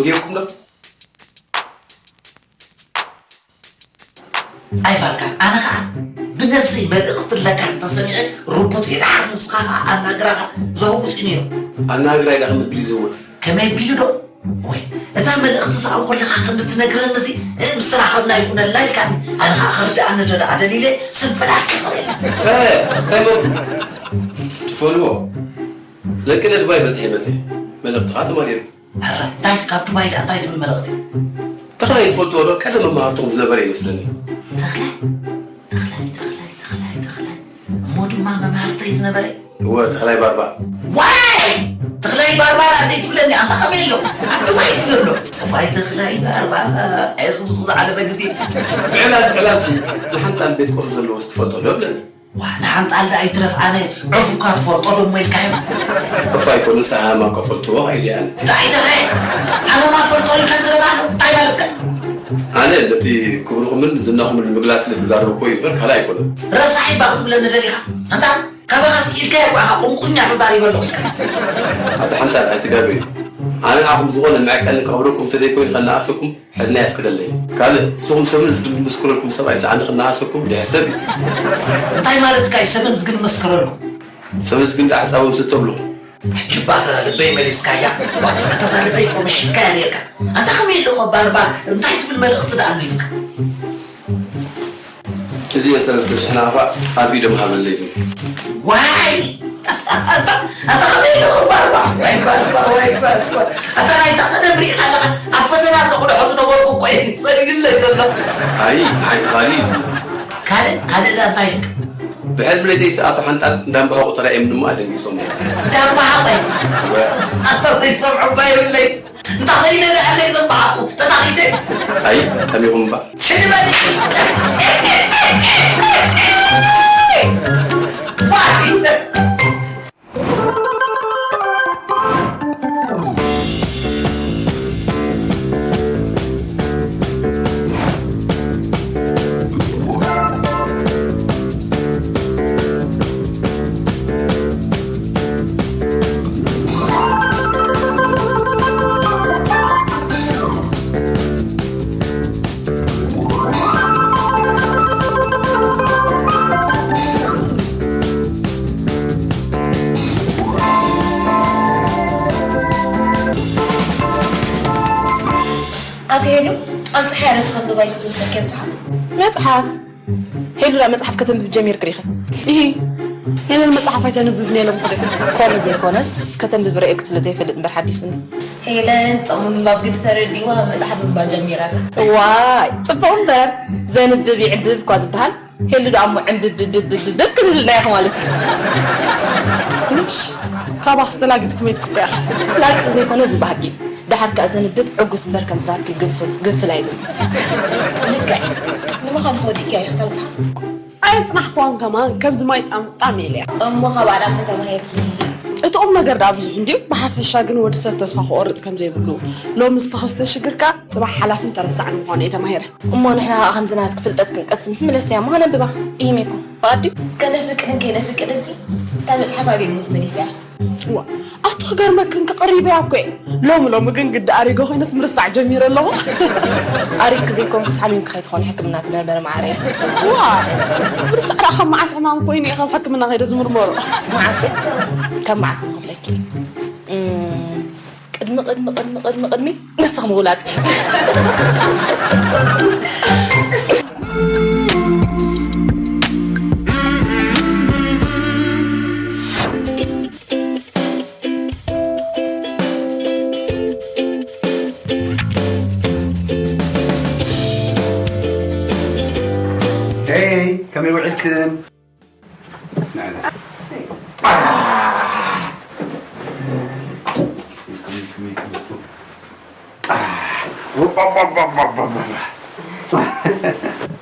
ይኩም ዶ ኣይፋልካ ኣነ ከዓ ብነብሰይ መልእኽቲ ኣለካ እንተሰሚዐ ርቡት እየ። ደሓር ንስኻ ከዓ ኣናግራኻ ዘህውፅ እዩ ነይሩ። ኣናግራይ ዳኣ ምድሊ ዘህውፅ ከመይ ቢሉ ዶ? ወይ እታ መልእኽቲ ዝኣው ከለኻ ክንዲ ትነግረኒ እዚ ምስ ተራኸብና ይኹነልና ኢልካኒ። ኣነ ከዓ ከርድኣኒ እንተ ደኣ ደሊለ ስንፈላል ክስረ እንታይ መርዱ ትፈልዎ ለቅነ ድባይ በፅሐ መፅሐ መልእኽትኻ ተማዲርኩ። ሕረ እንታይ ካብ ዱባይ ደኣ እንታይ ዝብል መልእኽቲ? ተኽላይ ትፈልጥዎ ዶ ቀደም መማህርትኹም ዝነበረ ይመስለኒ። ተኽላይ ተኽላይ ተኽላይ ተኽላይ ተኽላይ እሞ ድማ መማህርተይ ዝነበረ። እወ ተኽላይ ባርባ። ዋይ ተኽላይ ባርባ ናተይ ትብለኒ ኣንታ ከመይ ኣሎ ኣብ ዱባይ ድዩ ዘሎ? ዋይ ተኽላይ ባርባ እዚ ብዙ ዝዓለመ ግዜ። ብዕላል ብዕላል ሲ ንሓንጣል ቤት ቁርሲ ዘለዎ ትፈልጦ ዶ ብለኒ። ዋ ንሓንጣል ደኣ ይትረፍ ኣነ ዕፉካ ትፈልጦ ዶ እሞ ኢልካ ኢኻ። እፋ ኣይኮነ ሰሃማ ከፈልጥዎ ኣይድያን። እንታይ ተኸ ኣነ ማፈልጦ ኢልካ ዘረባ ኣሎ እንታይ ማለትካ? ኣነ ነቲ ክብርኹምን ዝናኹምን ንምግላጽ ኢለ ተዛረብኩ እምበር ካልእ ኣይኮነን። ረሳሕ እባ ክትብለኒ ደሊኻ ኣንታ ካባኻ ስኢልካ እኳ ኢኻ ቁንቁኛ ተዛሪበ ኣለኹ ኢልካ። ኣታ ሓንጣል ኣይትጋገዩ። ኣነ ንዓኹም ዝኾነ መዐቀኒ ከኽብረኩም እንተዘይኮይኑ ከነኣሰኩም ሕልና የፍቅደለይ። ካልእ ንስኹም ሰብን ዝግን ዝምስክረልኩም ሰብኣይ ሰኣንዲ ክነኣሰኩም ድሕሰብ እዩ። እንታይ ማለትካ እዩ ሰብን ዝግን ዝምስክረልኩም? ሰብን ዝግን ደኣ ሕሳቦም ዝተብልኹም። ሕጂ እባ እታ ልበይ መሊስካያ። ዋ፣ ኣታ እዛ ልበይ እኮ መሺጥካያ ነይርካ። ኣታ ከመይ ኣለኹ ባርባ እንታይ ዝብል መልእኽቲ ደኣ ኣልዩካ? እዚ ሰለስተ ሽሕ ናቕፋ ኣብ ኢዶም ሃበለይ። ዋይ ኣታ ኣታ ከመይ ኢሉ ባርባ ዋይ ባርባ ዋይ ባርባ ኣታ ናይታ ቀደም ሪኢኻ ኣለኻ ኣብ ፈተና ዘቑድሖ ዝነበርኩ እኮ እዩ ሰዲድለይ ዘሎ። ኣይ ንዓይ ዝኻሊ ካልእ ካልእ ዳ እንታይ ኢልካ? ብሕልሚ ለይተይ ሰኣቶ ሓንጣል እንዳምባሃቑ ተራእዮም ድማ ኣደንጊሶም። እንዳምባሃቑ ኣታ ዘይሰምዖ እባ የብለይ። እንታ ኸይነ ደኣ ዘይዘንባዕኩ ተታኺሰ። ኣይ ጠሚኹም እባ። ሽድመት። ፋይ። ኣቲ ሄሉ ኣምፅሓያ ነቲ ከንብባይ ክዝውሰኪ ምፅሓፍ መፅሓፍ ሄሉላ መፅሓፍ ከተንብብ ጀሚርክ ዲኺ? እሂ ሄለን መፅሓፍ ኣይተንብብን እየ ለምኹ ዶ? ከምኡ ዘይኮነስ ከተንብብ ርእየክ ስለ ዘይፈልጥ እምበር ሓዲሱኒ። ሄለን ጥቕሚ ምንባብ ግዲ ተረዲእዋ መፅሓፍ ምንባብ ጀሚራ ኣላ። እዋይ ፅቡቕ እምበር ዘንብብ ይዕንብብ እኳ ዝበሃል ሄሉ ደኣ እሞ ዕንብብብብብብ ክትብልና ኢኺ ማለት እዩ። ምሽ ካባኽስ ተላጊፅኪ መይትኪ እኮ ኢኺ። ላግፂ ዘይኮነ ዝበሃልኪ ደሓር ከኣ ዘንብብ ዕጉስ እምበር ከም ስራትኪ ግንፍል ግንፍል ኣይብል። ልክዕ። ንምዃኑ ከወዲእኪ ኢኺ ተምጽሓ? ኣየጽናሕክዋን ከማን ከምዚ ማይ ጣም ጣም ኢለያ። እሞ ካብ ኣዳም ከተማ ሄድኪ? እቲ ቁም ነገር ደኣ ብዙሕ እንድዩ፣ ብሓፈሻ ግን ወዲ ሰብ ተስፋ ክቖርጽ ከም ዘይብሉ፣ ሎምስ ተኸስተ ሽግር ከኣ ጽባሕ ሓላፍን ተረሳዕን ምዃኑ እየ ተማሂረ። እሞ ንሕና ከኣ ከምዚ ናትኪ ፍልጠት ክንቀስምስ ምለስያ እሞ ከነንብባ። ኢሂም ኢኩም። ፍቓድ ድዩ? ከነፍቅድን ከይነፍቅድንሲ እታ መጽሓፍ ኣበይ እሞ ትመሊሰያ? ዋ ኣቲ ክገርመክን ክቕሪበያ እኮ እየ። ሎሚ ሎሚ ግን ግዲ ኣሪገ ኮይነስ ምርሳዕ ጀሚረ ኣለኹ። ኣሪግኪ ዘይኮንክስ ሓሚምኪ ከይትኾኒ ሕክምና ትመርመሪ መዓረይ። ዋ ምርሳዕ ደኣ ካብ መዓስ ሕማም ኮይኑ እዩ ካብ ሕክምና ከይደ ዝምርመሮ? መዓስ ከ? ካብ መዓስ ንኽብለኪ እም፣ ቅድሚ ቅድሚ ቅድሚ ቅድሚ ቅድሚ ንስኺ ምውላድ። Hey, ከመይ ውዒልክን? ንዕለስ።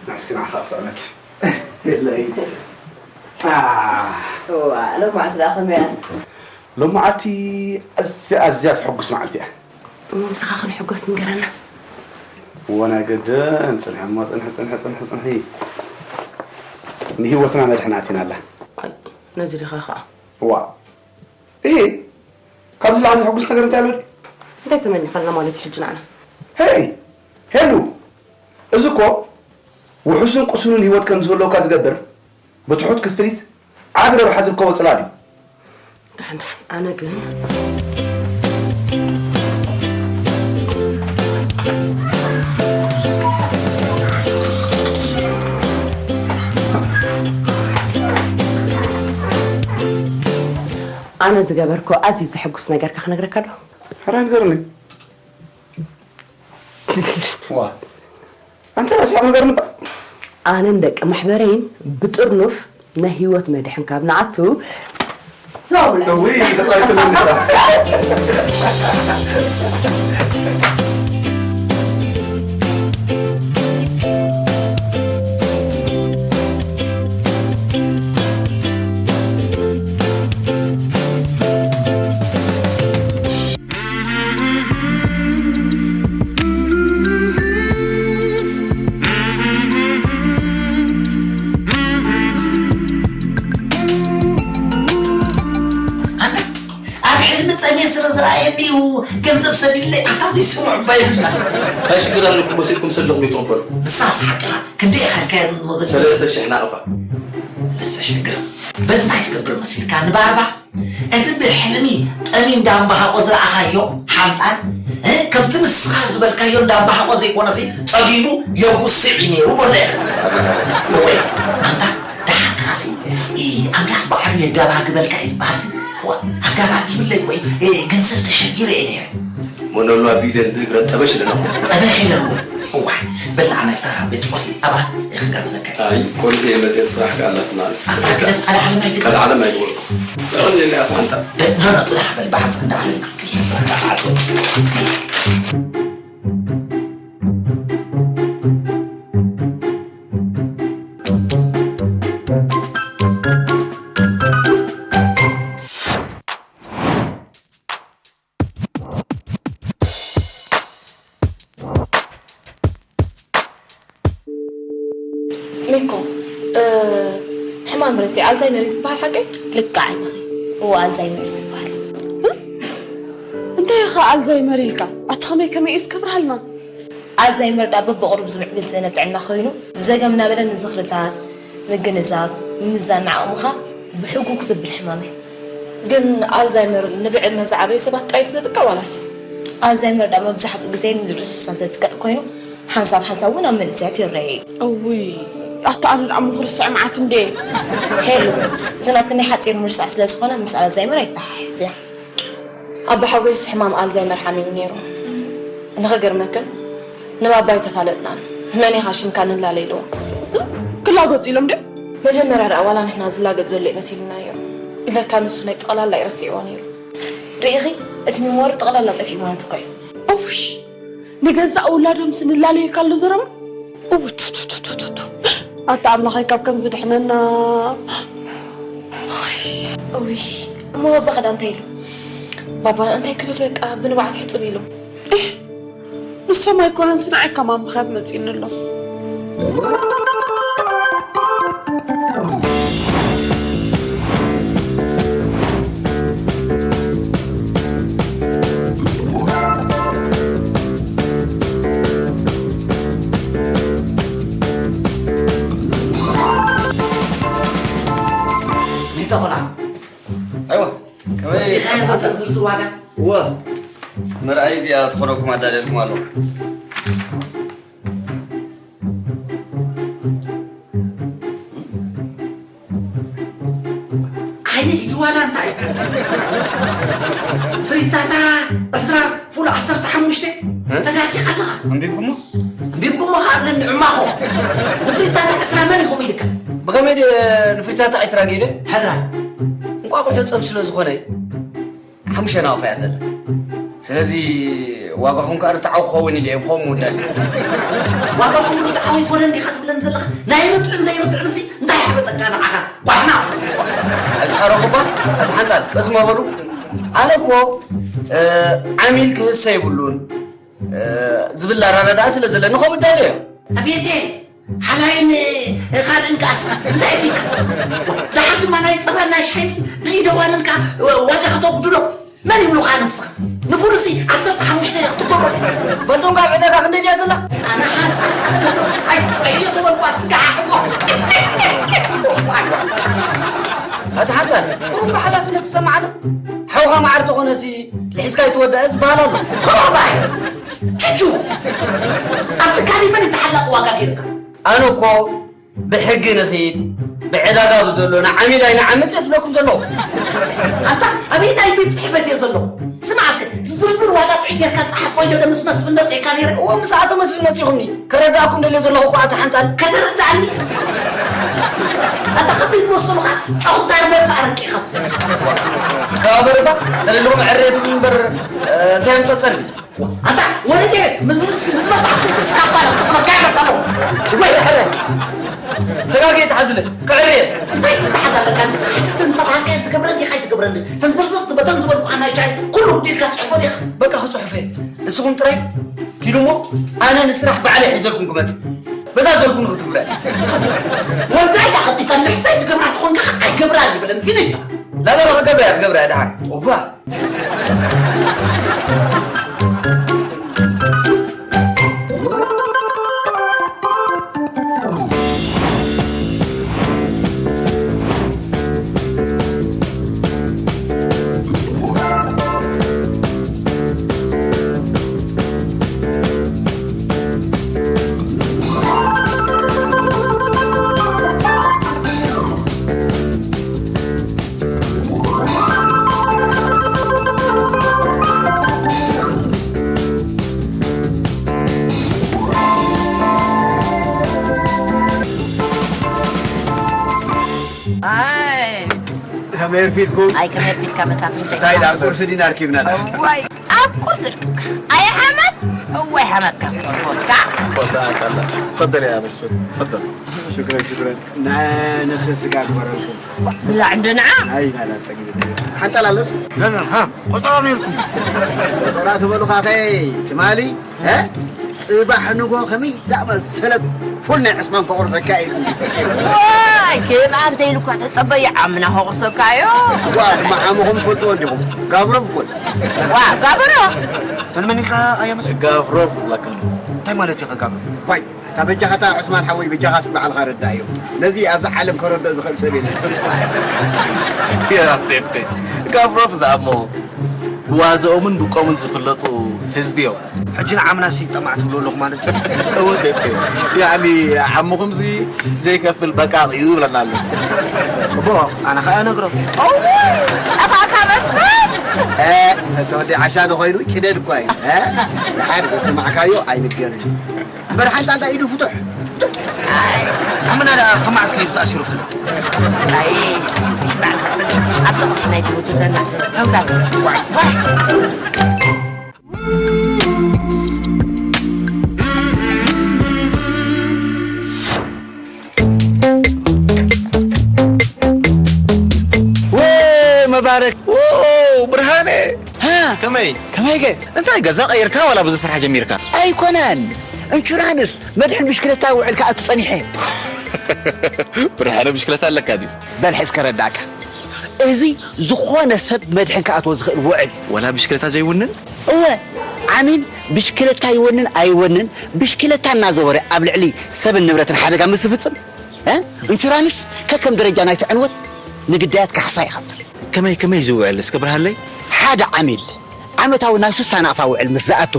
ንዕስኪ ንዓኻ ክስዕመኪ። የለይ። እዋ፣ ሎማዓንቲ ደኣ ከመይ እያ? ሎማዓንቲ ኣዝያ፣ ኣዝያ ተሐጉስ መዓልቲ እያ። እሞ ምሳኻ ክንሕጎስ ንገረና። እወ፣ ናይ ገደን ጽንሒ እሞ ጽንሒ፣ ጽንሒ፣ ጽንሒ፣ ጽንሒ። ንህይወትና ነድሕና ኣቲና ኣላ። ኣይ፣ ነዚ ዲኻ ኸኣ? እዋ። እሂ፣ ካብዚ ላዕሊ ዘሐጉስ ነገር እንታይ ኣሎ ድዩ? እንተ እንታይ ተመኒኻልና ማለት እዩ ሕጂ ንዓና? ሄይ ሄሉ፣ እዚ እኮ ውሑስን ቁሱንን ህይወት ከም ዝህልወካ ዝገብር ብትሑት ክፍሊት ዓቢ ረብሓ ዝርከቦ ጽላል እዩ። ደሓን ደሓን፣ ኣነ ግን ኣነ ዝገበርኮ ኣዝዩ ዘሐጉስ ነገርካ ክነግረካ ዶ? ሕራይ ንገርኒ። ዋ፣ ኣንተ ራስኻ ነገር ንባ። ኣነን ደቂ ማሕበረይን ብጥርኑፍ ናይ ህይወት መድሕን ካብ ንኣቱ። ሰው ብላ። እውይ፣ ተጻይፍልኒ ስራ። ኣንታ ኣብ ሕልሚ ጠሜ ስለ ዝረኣየኒ እዩ ገንዘብ ሰዲድለይ ኣታ ዘይሰምዑ እባ ይብላ። እንታይ ሽግር ኣለኩም መሲልኩም ሰለኹም ይትቕበሉ? ንሳስ ሓቅኻ ክንደይ ኢኻ ኢልካዮ ንሞት? ሰለስተ ሽሕ ናቕፋ። ሰለስተ ሽሕ ግርም። በል እንታይ ትገብር መሲልካ ንባርባ? እዚ ብሕልሚ ጠሚ እንዳምባሃቆ ዝረኣኻዮ ሓንጣል፣ እ፣ ከምቲ ንስኻ ዝበልካዮ እንዳምባሃቆ ዘይኮነሲ ጸጊቡ የጉስዕ እዩ ነይሩ በሎ ኢኻ። ወይ ኣንታ ደሓር ራሲ፣ እ፣ ኣምላኽ በዓሉ የጋባግበልካ እዩ ዝበሃልሲ። ዋ፣ ኣጋባቢብለይ እኮ እዩ፣ እ፣ ገንዘብ ተሸጊረ እየ ነይረ። ሞኖሎ ኣብ ኢደን ብእግረን ጠበሽ ኢለናኹ። ጠበሽ ኢለንዎ። እዋይ፣ በል ንዓና ይፍታ ቤት ቁርሲ፣ ኣባ፣ ክጋብዘካ እየ። ኣይ፣ ቁርሲ እየ መፅየ፣ ስራሕ ከኣ ኣላትና። ኣንታ ግደፍ፣ ቀልዓለም ኣይትግበር። ቀልዓለም ኣይግበርኩ። ቀልዓለም ዘይብላ እያ ሓንታ። እ፣ ኖ፣ ኖ፣ ፅናሕ በል፣ ብሓንሳእ እንዳዓለና። ሚኮ፣ እ፣ ሕማም ረሲዕ ኣልዛይመር እዩ ዝበሃል ሓቀይ? ልክዕ ኣለኺ። እዎ፣ ኣልዛይመር እዩ ዝበሃል። እንታይ ኢኻ ኣልዛይመር ኢልካ? ኣቲ ኸመይ ከመይ እዩ እስከ ኣብርሃልና። ኣልዛይመር ደኣ በብቕሩብ ዝምዕብል ስእነት ጥዕና ኮይኑ፣ ዘገም እናበለ ንዝኽርታት፣ ምግንዛብ፣ ምምዛን ዓቕምኻ ብሕጉግ ዘብል ሕማም እዩ። ግን ኣልዛይመር ንብዕድመ ዝዓበዩ ሰባት ጥራይ ድዩ ዘጥቅዕ ዋላስ? ኣልዛይመር ደኣ መብዛሕትኡ ግዜ ንልዕሊ ስሳ ዘጥቅዕ ኮይኑ፣ ሓንሳብ ሓንሳብ እውን ኣብ መንእሰያት ይረአ እዩ። እውይ፣ ኣታ ኣነ ደኣ እሞ ክርስዕ መዓት እንዴ። ሄሉ፣ እዚ ናትኪ ናይ ሓጺር ምርሳዕ ስለ ዝኾነ ምስ ኣልዛይመር ኣይተሓሕዝያ። ኣባሓጎይስ ሕማም ኣልዛይመር ሓሚሙ ነይሩ። ንኸገርመክን፣ ንባባይ ተፋለጥናን፣ መን ኢኻ ሽምካ ንላለ ኢልዎ። ክላገጹ ኢሎም ድዮም? መጀመርያ ደኣ ዋላ ንሕና ዝላገጽ ዘሎ እዩ መሲሉና ነይሩ። ለካ ንሱ ናይ ጠቕላላ እዩ ረሲዕዎ ነይሩ። ርኢኺ፣ እቲ ሚሞሪ ጠቕላላ ጠፊኡ ማለት እኮ እዩ። እውይ፣ ንገዛእ ውላዶምስ ንላለየካ ኣሎ ዘረባ። እው፣ ቱ፣ ቱ፣ ቱ፣ ቱ፣ ቱ፣ ቱ። ኣታ ኣምላኸይ ካብ ከምዚ ድሕነና። እውይ፣ እሞ ባባ ኸ እንታይ ኢሉ? ባባ እንታይ ክብል በቃ ብንባዕቲ ሕጽብ ኢሉ። ኤህ፣ ንሶም ኣይኮነንስ ንዓይ ከማን ምኽንያት መጺእኒ ኣሎ። ሚቶ ቆልዓ። ኣይዋ፣ ከመይ ወዲኻ ኢኻ? ኢኻ ዝርዝር ዋጋ? እወ፣ መርኣይ እዚኣ ትኾነኩም ኣዳልየልኩም ኣለኹ። ዓይኒ ሂድዋላ እንታይ? ፍሪታታ ዕስራ ፉል ዓሰርተ ሓሙሽተ እ? ተጋጊኻ ኣለኻ። ኣንቢብኩሞ? ኣንቢብኩሞ ካብ ነንዕማኹ። ንፍሪታታ ዕስራ መን ኢኹም ኢልካ? ብኸመይ ድየ ንፍሪታታ ዕስራ ገይረ? ሕራይ። እንቋቑሖ ጸብ ስለ ዝኾነ ሓሙሽተ ናቕፋ እያ ዘላ። ስለዚ ዋጋኹም ከኣ ርትዓዊ ክኸውን ኢለ እየ ብኸምኡ ምውዳል። ዋጋኹም ርትዓዊ ኣይኮነን ዲኻ ትብለኒ ዘለኻ? ናይ ርትዕን ዘይርትዕን ሲ እንታይ ሓበጠካ ንዓኻ? ጓሕና! ኣይትጻረፉ እባ፣ ኣቲ ሓንጣል፣ ቅስማ በሉ። ኣነ እኮ፣ እ፣ ዓሚል ክህሰ የብሉን፣ እ፣ ዝብል ኣረዳድኣ ስለ ዘለኒ ከምኡ እዳለ እየ። ኣቤቴ! ሓላይን ካልእን ከኣስ እንታይ እቲ? ደሓር ድማ ናይ ጸባን ናይ ሻሂንስ ብኢደ ዋንን ከኣ ዋጋ ከተጉድሎ። መን ይብሉኻ ንስኻ? ንፉሉሲ ዓሰርተ ሓሙሽተ ኢኻ ክትጎቦ። በልዶንጋ ኣብ ዕዳጋ ክንደይ ድያ ዘላ? ኣነ ሓንቲ ኣይትፅበሕዮ ተበልኳ፣ ኣስትጋሓሕቶ። ኣቲ ሓንታል፣ ቁሩብ ሓላፍነት ትሰማዓና? ሓውኻ መዓር ተኾነሲ ልሒዝካ ይትወዳእ ዝበሃል ኣሎ። ኮባይ! ቹቹ! ኣብ ትካሊ መን እዩ ተሓላቂ ዋጋ ገይሩካ? ኣነ እኮ ብሕጊ ንኺድ፣ ብዕዳጋ ብዘሎ ንዓሚል ኣይንዓምጽ እየ ዝብለኩም ዘለኹ። ኣታ ኣበየናይ ቤት ጽሕፈት እየ ዘለኹ? ስማዕ እስከ፣ ዝርዝር ዋጋ ጥዑይ ጌርካ ጸሓፎ ኢለ ዶ ምስ መስፍን መጺእካ ነይረ? እዎ፣ ምስ ኣቶ መስፍን መጺኹምኒ። ከረዳእኩም ደልየ ዘለኹ እኮ ኣታ ሓንጣል። ከተረዳእኒ? ኣታ ከመይ ዝመሰሉኻ ጨኹታር መርፍእ ኣረቂኻስ? ከባበርባ፣ ተደልኹም ዕሬት እምበር፣ እ፣ እንታይ ኣምጾ ጸርፊ? ኣታ ወረደ ምስ ምስ መጽሓፍ ቅዱስ ካባ ስቕ በቃ ይመጣ ኣለኹ። ወይ ድሕረ ደጋጊ ተሓዝለ ክዕርየ እንታይ ዝተሓዝ ኣለካ? ንስኻ ሕጂ ዝተባሃልካዮ ትገብረኒ ኢኻ ኣይትገብረኒ? ተን ዝርዝር በተን ዝበልኩኻ ናይ ሻይ ኩሉ ጉዲልካ ትጽሕፎ ዲኻ? በቃ ክጽሑፈ ንስኹም ጥራይ ኪዱ እሞ ኣነ ንስራሕ ባዕለ ሒዘልኩም ክመጽእ በዛ ዝበልኩም ንክትብለ። ወልዳይ ተቐጢፋ ንሕሳይ ትገብራ ትኾንካ ኣይገብራን ይብለን ፊደይታ። ላላ ክገብራ እያ ክገብራ እያ ደሓን። እዋ ኣይ፣ ከመይ ኣርፊድኩም? ኣይ፣ ከመይ ኣርፊድካ መሳፍንተይ? እንታይ ደኣ ቁርሲ ዲና ኣርኪብና? እዋይ፣ ኣብ ቁርሲ ርክብካ። ኣይ ሓመድ፣ እዋይ ሓመድካ። ካ? تفضل يا مسعود، تفضل. شكرا، شكرا. ن-، نفس السكاك برا. ብላዕ እንደ ንዓ። ኣይ፣ ላ፣ ላ፣ ጸጊበ፣ ጸጊበ። ሓንጣል ኣለኩም? لا، لا، ها، ቆጸራ ነይርኩም። ቆጸራ ትበሉ ካኸይ፣ ትማሊ፣ እ? ጽባሕ ንጎ ከመይ ዝኣመሰለ ፉል ናይ ዕስማን ከቑርሰካ ኢሉ። ዋይ፣ ከምኣ እንተ ኢሉ እኳ ተጸበየ፣ ዓምና ከቑርሰካ እዮ። ዋ፣ መዓሙኹም ትፈልጥዎ እንዲኹም። ጋብሮቭ እኮ እዩ። ዋ፣ ጋብሮ። መን መን ኢልካ ኣያ መስፍን? ጋብሮቭ ብለካ ኣሎ። እንታይ ማለት እዩ ጋብሮቭ? ዋይ፣ እታ በጃኻ እታ ዑስማን ሓወይ በጃኻ እስኪ ባዕልኻ ረዳእዮ። ነዚ ኣብዚ ዓለም ከረድኦ ዝኽእል ሰብ የለን። ያ ቴቴ፣ ጋብሮቭ ዝኣሞ ብዋዘኦምን ብቆምን ዝፍለጡ ህዝቢ እዮም። ሕጂ ንዓምናሲ ጠማዕ ትብሉ ኣለኹም ማለት እዩ? እወ ቴቴ፣ ያዕኒ ዓምኹምሲ ዘይከፍል በቃቕ እዩ ይብለና ኣሎ። ጽቡቕ፣ ኣነ ኸኣ እነግሮ። እውይ፣ ጠፋእካ መስፍን! እ፣ ተተወዲ ዓሻ ንኾይኑ ጭደድ እኳ እዩ። እ፣ ድሓር ዝሰማዕካዮ ኣይንገርን እዩ። እምበር ሓንጣል ኢዱ ፍቱሕ። ኣመና ደኣ ከማዕስ ከይዱ ተኣሲሩ ፈለጥ። ኣይ፣ ኣብዚ ቁርሲ ናይ ትውቱ ዘለና። ኣውታ። ዋይ፣ ዋይ። ወይ መባረክ። ዎ፣ ብርሃነ። ሃ? ከመይ? ከመይ ገ? እንታይ ገዛ ቀይርካ ዋላ ብዙ ስራሕ ጀሚርካ? ኣይኮነን። ኢንሹራንስ መድሕን ብሽክለታ ውዕል ክኣቱ ጸኒሐ። ብርሃነ ብሽክለታ ኣለካ ድዩ? በል ሕዝ ከረዳእካ። እዚ ዝኾነ ሰብ መድሕን ክኣትዎ ዝኽእል ውዕል። ዋላ ብሽክለታ ዘይውንን? እወ፣ ዓሚል ብሽክለታ ይወንን ኣይወንን፣ ብሽክለታ እናዘወረ ኣብ ልዕሊ ሰብን ንብረትን ሓደጋ ምስ ዝፍጽም፣ እ? ኢንሹራንስ ከከም ደረጃ ናይቲ ዕንወት ንግዳያት ካሕሳ ይኸፍል። ከመይ፣ ከመይ ዝውዕል እስከ ብርሃለይ? ሓደ ዓሚል ዓመታዊ ናይ ሱሳ ናቕፋ ውዕል ምስ ዝኣቱ፣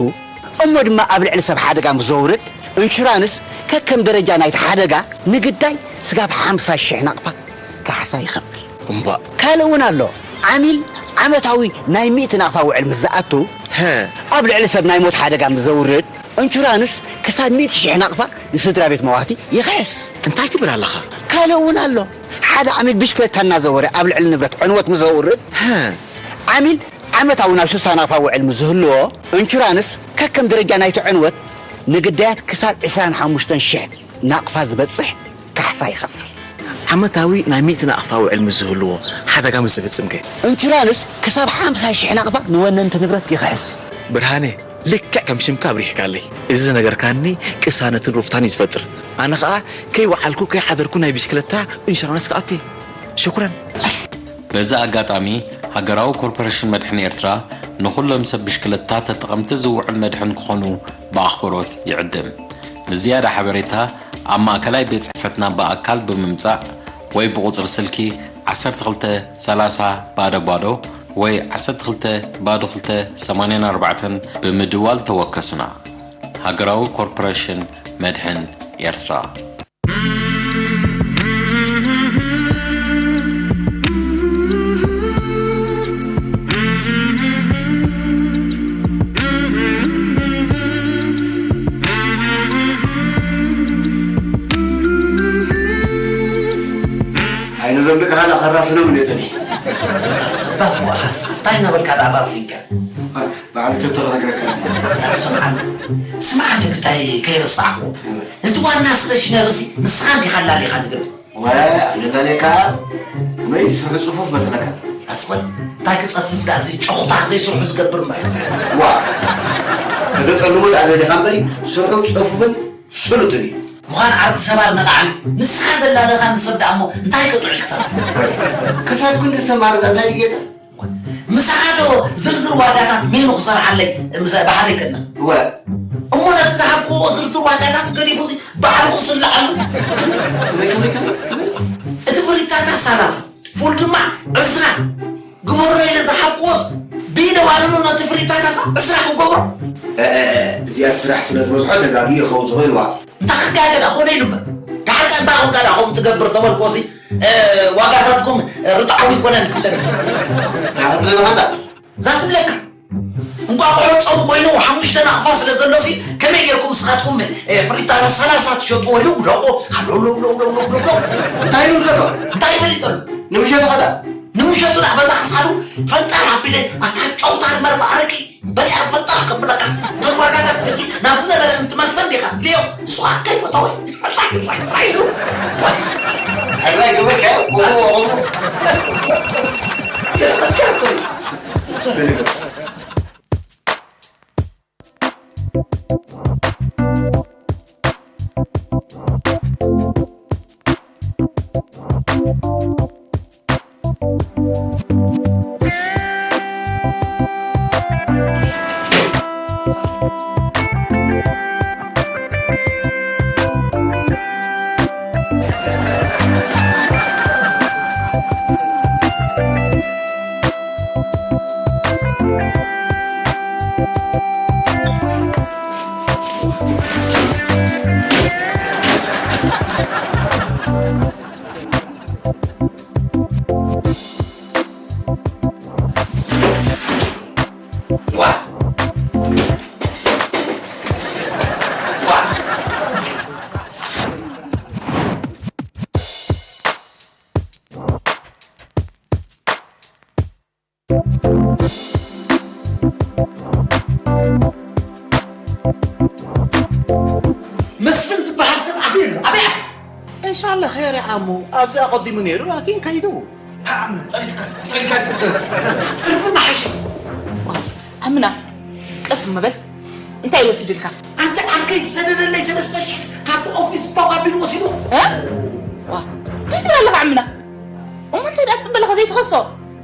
እሞ ድማ ኣብ ልዕሊ ሰብ ሓደጋ ምስ ዘውርድ፣ ኢንሹራንስ ከከም ደረጃ ናይቲ ሓደጋ ንግዳይ ስጋብ ሓምሳ ሽሕ ናቕፋ ካሕሳ ይኸፍል። እምባእ። ካልእ እውን ኣሎ። ዓሚል ዓመታዊ ናይ ሚእቲ ናቕፋ ውዕል ምስ ዝኣቱ፣ ሀ። ኣብ ልዕሊ ሰብ ናይ ሞት ሓደጋ ምስ ዘውርድ፣ ኢንሹራንስ ክሳብ ሚእቲ ሽሕ ናቕፋ ንስድራ ቤት መዋቲ ይኽሕስ። እንታይ ትብል ኣለኻ? ካልእ እውን ኣሎ። ሓደ ዓሚል ብሽክለታ እናዘወረ ኣብ ልዕሊ ንብረት ዕንወት ምስ ዘውርድ፣ ሀ። ዓሚል ዓመታዊ ናይ ሱሳ ናቕፋ ውዕል ምስ ዝህልዎ፣ ኢንሹራንስ ከከም ደረጃ ናይቲ ዕንወት ንግዳያት ክሳብ ዕስራን ሓሙሽተን ሽሕ ናቕፋ ዝበጽሕ ካሕሳ ይኸፍል። ዓመታዊ ናይ ሚእቲ ናቕፋ ውዕል ምስ ዝህልዎ፣ ሓደጋ ምስ ዝፍጽም ከ? ኢንሹራንስ ክሳብ ሓምሳ ሽሕ ናቕፋ ንወነንቲ ንብረት ይኽሕስ። ብርሃነ፣ ልክዕ ከም ሽምካ ኣብሪህካለይ። እዚ ዝነገርካኒ ቅሳነትን ሩፍታን እዩ ዝፈጥር። ኣነ ኸኣ ከይወዓልኩ ከይሓደርኩ ናይ ብሽክለታ ኢንሹራንስ ክኣቱ እየ። ሽኩረን። በዚ ኣጋጣሚ ሃገራዊ ኮርፖሬሽን መድሕን ኤርትራ ንኹሎም ሰብ ብሽክለታ ተጠቐምቲ ዝውዕል መድሕን ክኾኑ ብኣኽብሮት ይዕድም። ንዝያዳ ሓበሬታ ኣብ ማእከላይ ቤት ጽሕፈትና ብኣካል ብምምጻእ ወይ ብቑጽሪ ስልኪ ዓሰርተ ክልተ ሰላሳ ባዶ ባዶ ወይ ዓሰርተ ክልተ ባዶ ክልተ ሰማንያን ኣርባዕተን ብምድዋል ተወከሱና። ሃገራዊ ኮርፖሬሽን መድሕን ኤርትራ። ኣይነ ዘምልክኻ ዳ ከራስኖም እንዴት እኔ? ተሰባብ ጓሃስ እንታይ እናበልካ ዳ ራስንከ? ባዕሉ ተተኽነግረካ። ስምዓኒ፣ ስምዓኒ ግዳይ ከይረሳዕኩ። እቲ ዋና ስተሽነርሲ ንስኻ እንዲኻ ኣላሊኻ ንግድ። ወ-፣ ኣለላለካ። ወይ ስርሑ ጽፉፍ መስለካ። ኣስወል፣ እንታይ ክጸፍፍ ዳ እዚ ጨኹታ ዘይስርሑ ዝገብር እምበር። ዋ። ከተጸልሞ ዳ ኣለሊኻ እምበሪ፣ ስርሑ ጽፉፍን ስሉጥን እዩ። ምዃን ዓርኪ ሰባር ነቓዕን ንስኻ ዘላለኻ ንሰብ ደኣ እሞ እንታይ ከጥዑይ ክሳብ? ክሳብ ክንዲ ዝተማረ እንታይ ድጌታ? ምሳኻ ዶ ዝርዝር ዋጋታት ሜኑ ክሰርሓለይ ምስ ባሕሪ ቅድና? እወ። እሞ ነቲ ዝሃብክዎ ዝርዝር ዋጋታት ገዲፉ እዚ ባዕሉ ክስልዓሉ? ከመይ፣ ከመይ፣ ከመይ፣ ከመይ? እቲ ፍሪታታ ሰላሳ፣ ፉል ድማ ዕስራ ግበሮ ኢለ ዝሃብክዎስ ብኢደ ዋንኑ ነቲ ፍሪታታ ዕስራ ክገብሮ? እ፣ እ፣ እ፣ እዚኣ ስራሕ ስለ ዝበዝሖ ተጋግዩ ይኸውን ዝኽእል እዋ። እንታይ ክጋገ ደኣ ኮነ ኢሉ እምበር። ደሓር ከ እንታይ ኮንካ ደኣ ከምኡ ትገብር ተበልኩዎሲ፣ እ፣ ዋጋታትኩም ርትዓዊ ኣይኮነን ክብለኒ። ንባኻ እንታይ? እዛ ትብለካ። እንቋቑሖ ጾም ኮይኑ ሓሙሽተ ናቕፋ ስለ ዘሎሲ ከመይ ጌርኩም ንስኻትኩም፣ እ፣ ፍሪታታ ሰላሳ ትሸጡ ወይ ውደቑ? ኣሎ፣ ኣሎ፣ ኣሎ። እንታይ ይብልከቶ? እንታይ ይፈልጠሉ? ንምሸቱ ኸዳ? ንምሸቱ ደኣ በዛ ክሳዱ ፈንጠር ኣቢለ ኣታ ጨውታ መርፋ ኣረቂ በዚኣ ፈንጠር ከብለካ። እተን ዋጋታት ሕጂ ናብ ዝነበረ እንትመልሰን ዲኻ? ልዮ፣ እሱ ከይፈተወ። ራይ፣ ራይ፣ ራይ ኢሉ። ሕራይ ገበርካዮ? ቁሙ፣ ቁሙ። መስፍን ዝበሃል ሰብ ኣበይ ኣሎ? ኣበይ ኣሎ? እንሻላ ኸይር ይዓሙ፣ ኣብዚ ኣቐዲሙ ነይሩ፣ ላኪን ከይዱ። ዓምና፣ ጸሪፍካ፣ እንታይ ኢልካ? ጸርፍና ሓይሽ። ዓምና፣ ቀስ ምበል። እንታይ ወሲድልካ? ኣንተ ዓርከይ ዝሰደደለይ ሰለስተ ሽሕ ካብ ኦፊስ ባባ ቢል ወሲዱ። እ? ዋ፣ እንታይ ትብል ኣለኻ ዓምና? እሞ እንታይ ደኣ ትጽበ ኣለኻ ዘይትኸሶ?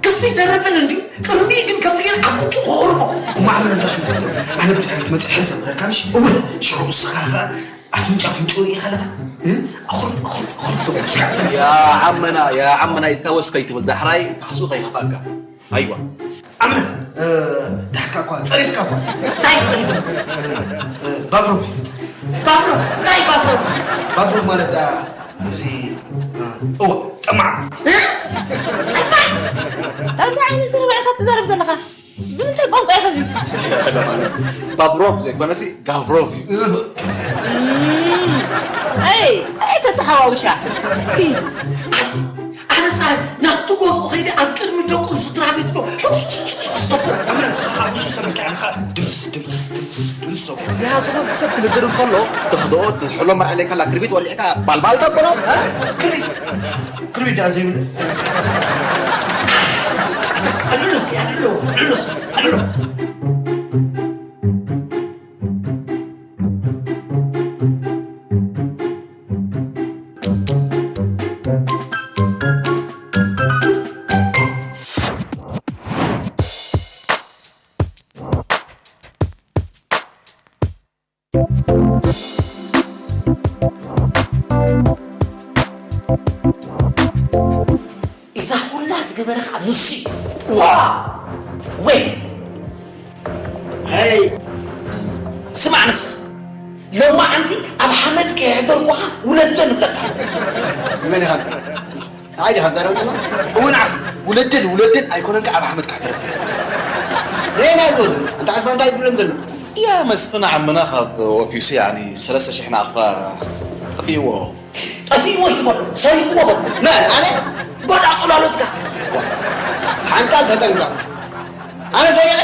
ክሲ ይተርፍን እንዲ ቅድሚ ግን ከምቲ ገይር ኣፍንጭ ክቑርፎ። እሞ ዓምና እንታይ ሽም ትብሎ? ኣነ ብድሕሪት መጽእ ሕዘ ብለካ ምሽ? እወ፣ ሽዑ ንስኻ ኸኣ ኣፍንጫ ኣፍንጭኡ ርኢኻ ኣለኻ? እ? ኣኹርፍ፣ ኣኹርፍ፣ ኣኹርፍ ተብሎ። ያ ዓመና፣ ያ ዓመና፣ ኢትካ ወስ ከይትብል ዳሕራይ ካሕሱ ከይኸፋካ። ኣይዋ። ኣምና፣ እ፣ ዳሕካ እኳ ጸሪፍካ እኳ። እንታይ ጸሪፍ? እ፣ እ፣ ባብሮብ። ባብሮብ? እንታይ ባብሮብ? ባብሮብ ማለት ዳ፣ እዚ፣ እ፣ እወ፣ ጠማዕ። እ? ጠማዕ? እንታይ ዓይነት ዘረባ ኢኻ ትዛረብ ዘለኻ? ብምንታይ ቋንቋ ኢኻ እዚ? ባብሮብ ዘይኮነሲ ጋቭሮቭ እዩ። እህ። እም፣ ኣይ፣ ኣይ፣ ተተሓዋውሻ። ኣቲ፣ ኣነሳ ናብቲ ገዝኡ ኸይደ ኣብ ቅድሚ ደቁን ስድራ ቤት ዶ ሕውስውስውስውስ ተብሎ። ኣምና ንስኻ ኸዓ ሕውስውስ ተብልካ ኢኻ ድምስስ፣ ድምስስ፣ ድምስስ፣ ድምስስ ተብሎ። ያ፣ ዝኾን ሰብ ክልድር እንከሎ፣ ትኽድኦ፣ ትዝሕሎ መርዓ ኢለካ፣ ላክርቢት ወሊዕካ፣ ባልባል ተብሎ። እ? ክርቢት፣ ክርቢት ደኣ ዘይብሉ። ኣታ፣ ኣሉሎ እስኪ፣ ኣሉሎ፣ ኣሉሎ እስኪ፣ ኣሉሎ። ነበረ ከዓ ንሱ እዩ። ዋ! ወይ! ኣይ! ስማዕ ንስኻ፣ ሎማዓንቲ ኣብ ሓመድ ከየሕደርኩኻ ውለጀ ንብለካ ኣለኹ። ንመን ኢኻ እንታይ? ንዓይ ዲኻ ትዛረብ ዘለኻ? እወ ንዓኻ። ውለደን ውለደን ኣይኮነን ከኣ ኣብ ሓመድ ከሕድረካ። ነየናይ ዝበሉ? ኣንታ ዓስባ እንታይ ትብለን ዘሎ? ያ መስፍን ዓምና ካብ ኦፊሱ ያኒ ሰለስተ ሽሕ ናቕፋ ጠፊእዎ። ጠፊእዎ ይትበሉ፣ ሰሪቕዎ በሉ። መን? ኣነ? ባዳ ጽላሎትካ። ዋ፣ ሓንጣል ተጠንቀቕ። ኣነ ሰሪቐ?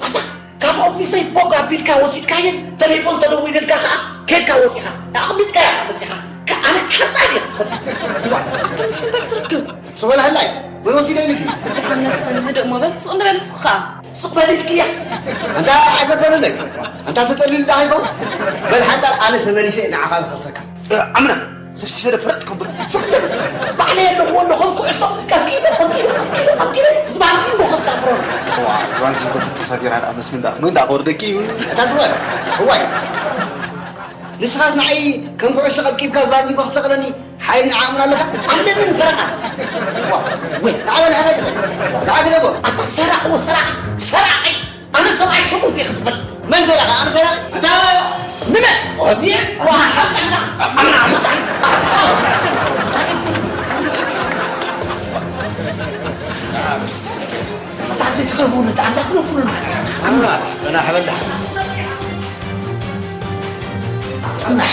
ኣታ፣ ካብ ኦፊሰይ ቦግ ኣቢልካ ወሲድካየን፣ ተሌፎን ተደዊልልካ ከኣ ኬድካ ወጺኻ። ኣቕሚጥካያ መጺኻ። ከ-፣ ኣነ ሓንጣል እየ ክትፈልጥ። ዋ፣ ኣታ መስፍን እንታይ ክትረክብ? ስቕ በል ሃላይ፣ መን ወሲደኒ ድዩ? ደሓን መስፍን፣ ህድእ እሞ በል፣ ስቕ እንበል እስኺ ኸኣ። ስቕ በል ኢልክያ። ኣንታ ዓገብ በሉለይ። ኣንታ ተጠልዩ እንታይ ይኸውን? በል ሓንጣል ኣነ ተመሊሰ ንዓኻ ዝኸሰካ። እ፣ ኣምና፣ ሰፍሲፈ ዶ ፈረጥ ክብል? ስቕ በል። ባዕለይ ኣለኹ ኣለኹ ኩዕሶ ቀብቂበ፣ ቀብቂበ፣ ቀብቂበ፣ ቀብቂበ፣ ዝባንዚን ዶ ከሳፍሮ? ዋ፣ ዝባንዚን ኮ ተተሳፊራ ደኣ መስፍን ደኣ፣ መን ደኣ ክወርደኪ እዩ? እታ ስቕ በል። እዋይ። ንስኻስ ንዓይ ከም ኩዕሶ ቀብቂብካ ዝባንዚን ኮ ክትሰቕለኒ? ሓይልን ዓቕምን ኣለካ? ኣለንን ፈረቓን። ዋ፣ ወይ፣ ንዓ በል ሓይሊ ትኽእል። ንዓ ግደፎ። ኣታ ሰራቕ ወሰራቕ፣ ሰራቒ። ኣነ ሰብኣይ ሰብኡት እየ ክትፈልጥ። መን ሰራቒ? ኣነ ሰራቒ? ኣታ ንመን? ወዲ? ዋ፣ ሓቃና። ኣና፣ ኣና። ኣታ ዘይትገርፉ፣ ኣታ፣ ኣታ ትገርፉ፣ ኣና፣ ኣና፣ ሓበላ። ጽናሕ።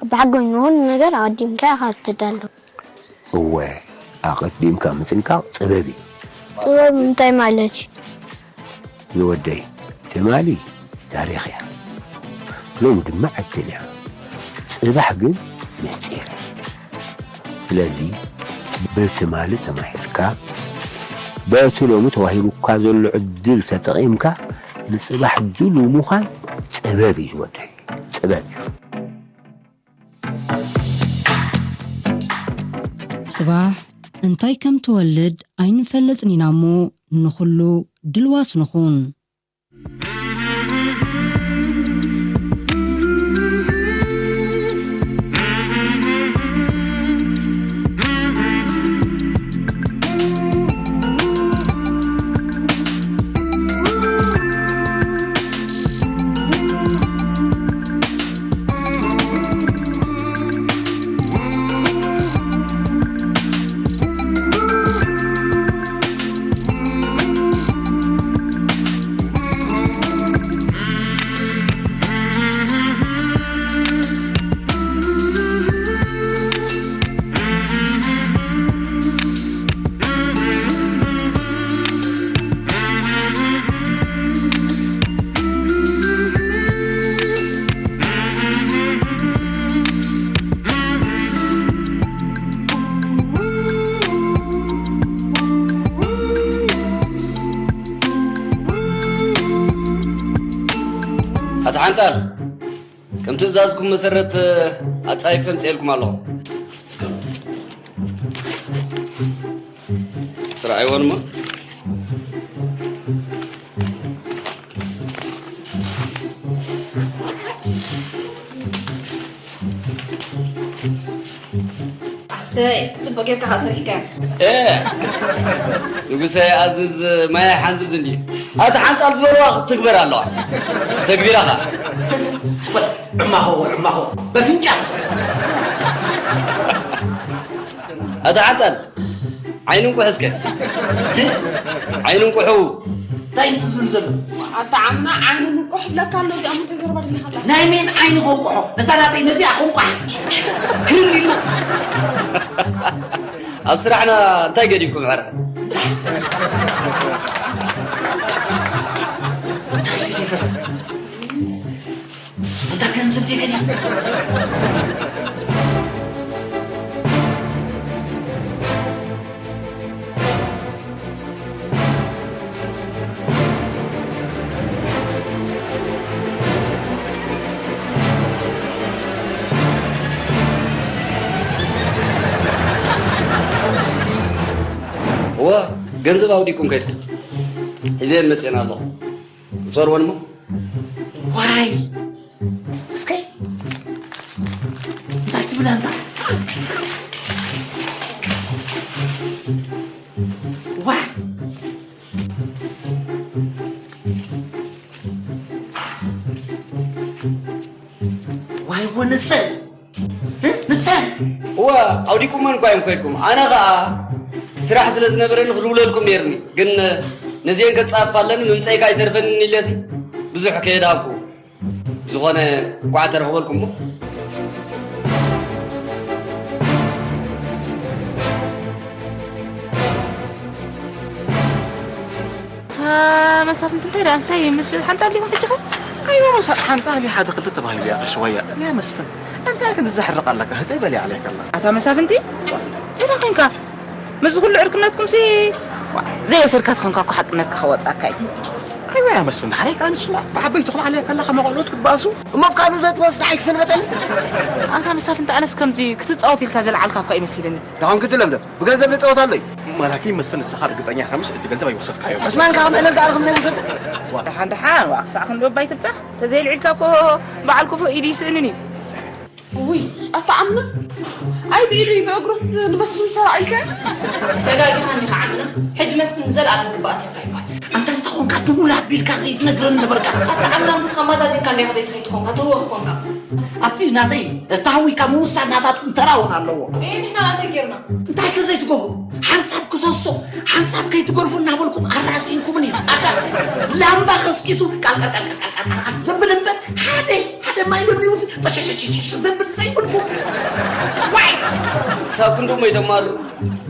ብሓጎኝ ንኹሉ ነገር ኣቐዲምካ ኢኻ ትዳሎ። እወ፣ ኣቐዲምካ ምጥንቃቕ ጥበብ እዩ። ጥበብ እንታይ ማለት እዩ? ዝወደይ፣ ትማሊ ታሪኽ እያ። ሎሚ ድማ ዕድል እያ። ጽባሕ ግን ምስጢር እዩ። ስለዚ፣ በትማሊ ተማሂርካ፣ በቲ ሎሚ ተዋሂቡካ ዘሎ ዕድል ተጠቒምካ፣ ንጽባሕ ድሉው ምዃን ጥበብ እዩ ዝወደይ። ጥበብ እዩ። ጽባሕ እንታይ ከም ትወልድ ኣይንፈልጥን ኢና እሞ፣ ንኹሉ ድልዋት ንኹን። ኣታ ሓንጣል፣ ከም ትእዛዝኩም መሰረት ኣጻይፈ ኣምጽኤልኩም ኣለኹ። እስከ ትረኣይዎን እሞ። ኣሰይ፣ ክትጽብቕ ጌርካ ኸኣ ሰሪሕካዮ። እ፣ ንጉሰ ይኣዝዝ፣ ማይ ኣይሓንዝዝ እንድዩ። ኣቲ ሓንጣል ዝበልዋ ክትግበር ኣለዋ። ተግቢራ ኸኣ። ስበል፣ ዕማኾ፣ ዕማኾ፣ በፍንጫ ትስዕር። ኣቲ ሓንጣል፣ ዓይኒ እንቁሑ እስከ። ዓይኒ እንቁሑ። እንታይ እዩ ዝብል ዘሎ? ኣታ ዓምና ዓይኑ ንቁሕ ይብለካ ኣሎ። እዚኣ ምንታይ ዘረባ ደሊኻ ኣላ? ናይ መን ዓይኒ ከንቁሖ? ነዛ ናተይ ነዚኣ ከንቋሕ ክርን ኢልና። ኣብ ስራሕና እንታይ ገዲፍኩም ሕረ? እንታይ ገዲፈ? ኣንታ ገንዘብ ደገለ። እወ፣ ገንዘብ ኣውዲኩም ከድኩም። ሒዘን መፅኤን ኣለኹ። ውሰድወን እሞ። ዋይ! እስከ እንታይ ትብል ኣንታ? ዋ! ዋይ ወንሰ ንሰን እወ፣ ኣውዲቁመን እኳ እዮም ከድኩም። ኣነ ኸኣ ስራሕ ስለ ዝነበረኒ ክድውለልኩም ነይርኒ፣ ግን ነዚአን ከጻፍፋ ኣለኒ፣ ምምጸይካ ኣይተርፈንን ኢለሲ ብዙሕ ከየድሃብኩ። ብዝኾነ እንኳዕ ተረኽበልኩሞ። እታ መሳፍንቲ እንታይ ደኣ እንታይ ምስ ሓንጣል ዲኹም ሕጂ ኸ? ኣይዋ መሳ ሓንጣል እዩ ሓደ ክልተ ተባሂሉ እያ ቀሸዋያ። ያ መስፍን እንታይ ግን ትዘሕርቕ ኣለካ? ህደይ በል ይዓለካ ኣላ። ኣታ መሳፍንቲ እንታይ ደኣ ኮንካ? ምስዚ ኩሉ ዕርክነትኩም ሲ ዘይወሰድካ ተኾንካ እኮ ሓቅነትካ ከወጻካ እዩ። ኣይዋ ያ መስፍን ሓረይ ከኣ ንስማ ብዓበይትኹም ዓለያ ከላ ከመ ቆልዑት ክትባእሱ። እሞ ካብ ዘይትወስድ ኣይክስንበጠኒ። ኣታ መሳፍንቲ ኣነስ ከምዚ ክትጻወት ኢልካ ዘልዓልካ እኳ ይመሲልኒ። ዳኹም ክትለምደም ብገንዘብ ንጸወት ኣሎ እዩ። ማላኪ መስፍን ንስኻ ርግጸኛ ኢኻ ምሽ እቲ ገንዘብ ኣይወሰድካዮ። ዑስማን ካብ ዕለል ጋር ከም ዘይወሰድ። ደሓን ደሓን ዋ ክሳዕ ክንዶ ባይ ትብጻሕ ተዘይልዒልካ እኮ በዓል ክፉእ ኢድ ይስእንን እዩ። ውይ ኣታ ዓምና ኣይ ብኢዱ እዩ ብእግሩስ ንመስፍን ሰራቒልካ። ተጋጊኻ እንዲኻ ዓምና። ሕጂ መስፍን ንዘለኣለም ክበኣስ የብላይኳ። ኣንታ እንተ ኾንካ ድውል ኣቢልካ ዘይትነግረኒ ነበርካ። ኣታ ዓምና ንስኻ ማዛዚንካ እንዲኻ ዘይትኸይድ ኮንካ ትህወኽ ኮንካ። ኣብቲ ናተይ እታ ሃዊካ ምውሳድ ናታትኩም ተራ እውን ኣለዎ። እየ ንሕና እንታይ ጌርና? እንታይ ከ ዘይትገብሩ ሓንሳብ ክሰሶ ሓንሳብ ከይትገርፉ እናበልኩም ኣራሲንኩምኒ። ኣታ ላምባ ከስኪሱ ቃልቃልቃልቃልቃልቃል ዘብል እምበር ሓደ ሓደ ማይ ሎሚ ውስ ጠሸሸሸሸ ዘብል ዘይብልኩ። ዋይ ክሳብ ክንድኡ ሞይተማሩ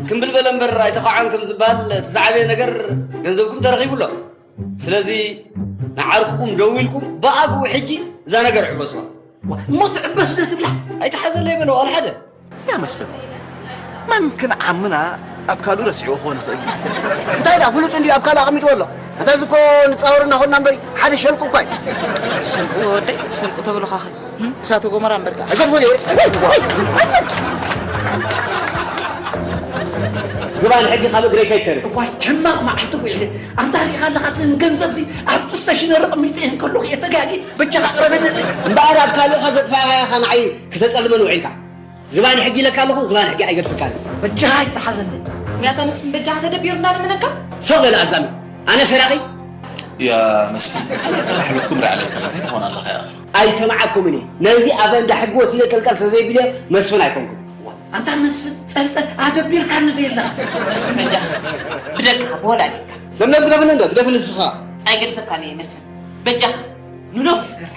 ክምብል በለ እምበር ኣይተኻዖን ከም ዝበሃል እቲ ዝዓበየ ነገር ገንዘብኩም ተረኺቡ ኣሎ። ስለዚ ንዓርክኹም ደዊልኩም ብኣግኡ ሕጂ እዛ ነገር ዕበስዋ። እሞ ትዕበስ ዶ ትብላ? ኣይትሓዘለይ በሎ ዋላ ሓደ። ያ መስፍን መምክን ዓምና ኣብ ካልኡ ረሲዑ ክኾን ይኽእል እዩ። እንታይ ደኣ ፍሉጥ እንድዩ ኣብ ካልእ ኣቐሚጥዎ ኣሎ። እታ እዚ እኮ ንጻወር እናኾንና እምበሪ ሓደ ሸልቁ እኳ እዩ። ሸልቁ ወደይ ሸልቁ ተብልኻኸ እሳተ ጎመራ እምበርካ። ኣይገድፎን እዩ። ዝባን ሕጊ ካብ እግረይ ከይተርፍ። እዋይ ሕማቕ መዓልቲ ውዒለ ኣንታ ሪኢኻ ኣለኻ እቲ ገንዘብዚ ኣብ ጥስተ ሽነሪ ቐሚጠ እንከለኹ እየ ተጋጊ በጃኻ ቅረበለኒ። እምበኣር ኣብ ካልእኻ ዘጥፋእኻዮ ኢኻ ንዓይ ክተጸልመኒ ውዒልካ። ዝባን ሕጊ ኢለካ ኣለኹ ዝባን ሕጊ ኣይገድፈካን። በጃኻ ኣይትሓዘኒ። ሚያታ ንስን በጃኻ ተደቢሩ እንዳለመነካ። ሶቕ በል ኣዛሚ ኣነ ሰራቒ። ያ መስፍን ኣሕሉፍኩም ርኣለይ ከላ እንታይ ትኾን ኣለኻ ኢኻ። ኣይሰምዓኩምን እየ ነዚ ኣብ እንዳ ሕጊ ወሲደ ጠልጠል ተዘይቢለ መስፍን ኣይኮንኩን። ኣንታ መስፍን ጠልጠል ኣደቢርካኒ ዶ የለኻ። መስፍን በጃኻ ብደቅኻ ብወላዲትካ። ለምለም ግደፍኒ እንዶ ግደፍኒ ንስኻ። ኣይገድፈካን እየ መስፍን በጃኻ ንሎ ምስ ግራዕ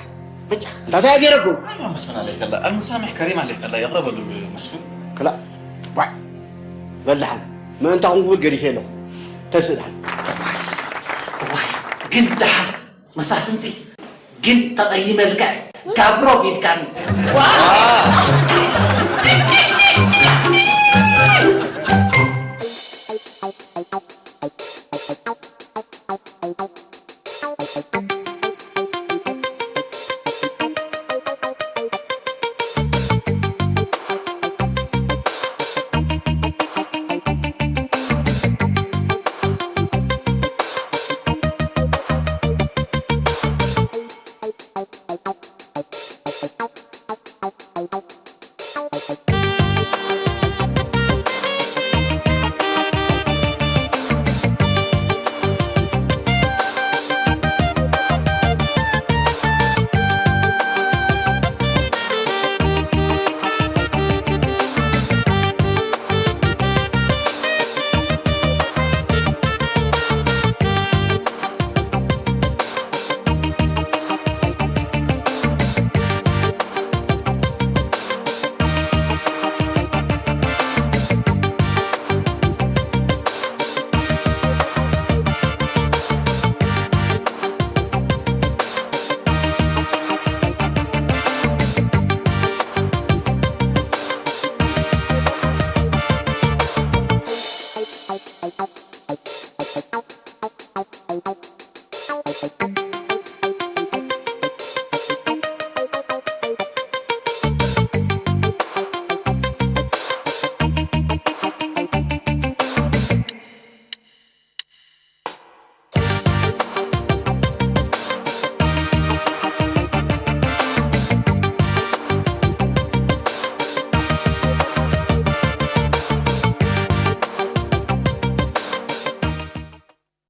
በጃኻ። እንታይ ገይረኩም? ኣይዋ መስፍን ኣለይ ከላ ኣልምሳምሕ ከሪም ኣለይ ከላ ይቕረ በሉሉ መስፍን። ክላ ዋዕ በል ደሓን ምእንታኹም ክብል ገዲፈ ኣለኹ። ተስእ ደሓን። እዋይ ግን ደሓን መሳፍንቲ ግን ተቐይመልካ እየ ጋብሮቭ ኢልካኒ።